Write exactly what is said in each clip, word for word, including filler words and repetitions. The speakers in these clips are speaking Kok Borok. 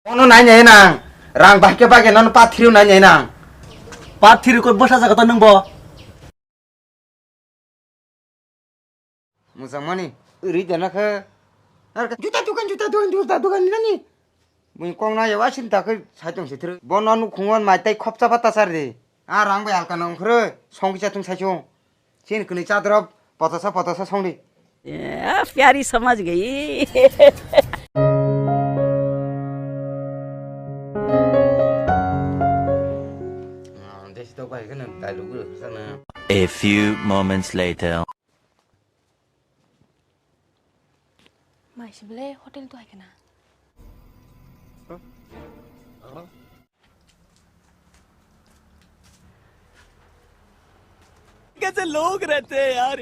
Ono nai nai nang. Rang bahai khe bagwi nono part three o nai nai nang. Part three koi bwsa jaga ta nwng bo? Mwchangmani, ri dana khe. Ar ka, juta dukan, juta dukan, juta dukan nani. Mui kong na yawa sin ta khe sai tong se thro. Bo no nukhung on mai tai khopcha pata sar de. A rang bai alka nang khro, song kisa thung sai chung. Chin kwnwi chadrop, potasa, potasa songdi. ए, प्यारी समझ गई। Ah, desi tok bai khe nang dialogue rwkha na. A few moments later. Mai sible hotel tu hai kana? कैसे लोग रहते हैं यार।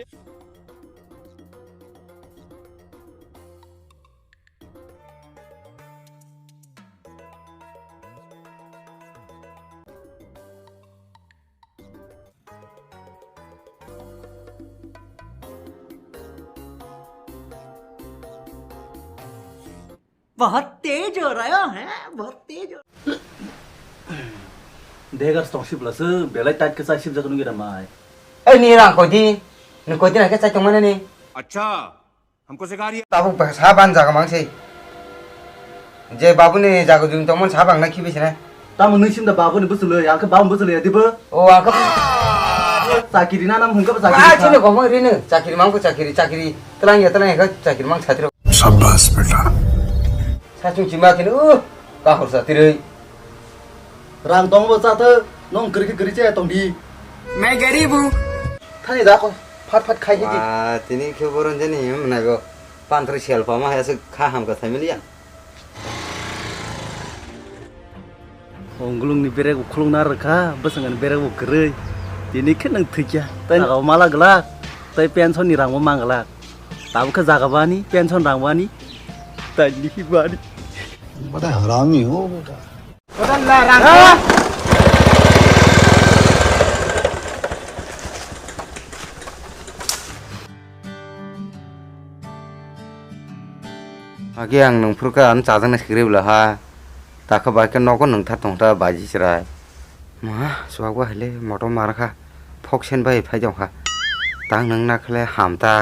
बहुत तेज हो रहा है, बहुत तेज हो। Degas tong sibla se belai tait khe chai sibjak nung ira mai. Ei ni rang koi di, ni koi di na khe chai tong mane ni. अच्छा, हमको सिखा रही है। Tabuk ba sa ban jaga mang sei. Je babu ni jaga jung tong man sa bang na khibi sina. Tamo nung sim da babu ni busuloi, ang khe babu busuloi ya dibo. O ang khe. Chakiri na nam hung khe ba chakiri. Ah, chini gomang ri no. Chakiri mang ko chakiri, chakiri. Tlang ya, tlang ya khe chakiri mang satiro. Sabas beta. Sachung chima kini, uh, kahor sa tirui. Rang tong bo cha tho, nong kri kri che tong di. मैं गरीब हूँ। Thani da ko, phat phat khai di. Wah, tini khe boron jani hem na go. Pantri sel pama hai se kha ham ka thamili ya. Ongulung ni berek bo khulung na rwkha, bwswng ni berek bo kwrwi. Tini khe nang thwikya. Tai naga mala glak, tai pension ni rang bo mang glak. Tabuk khe jaga bani, pension rang bani, tai lihi bani. बड़ा हरामी हो बेटा। Agi ang nung phuru khe ang chajaknai swkre bwla ha. Takha bai khe nogo nung thar tong ta baji chwrai. Ma, chuwak bo hai le motom mar kha. Phok sen bai phai jong kha. Tang nung na khle ham ta.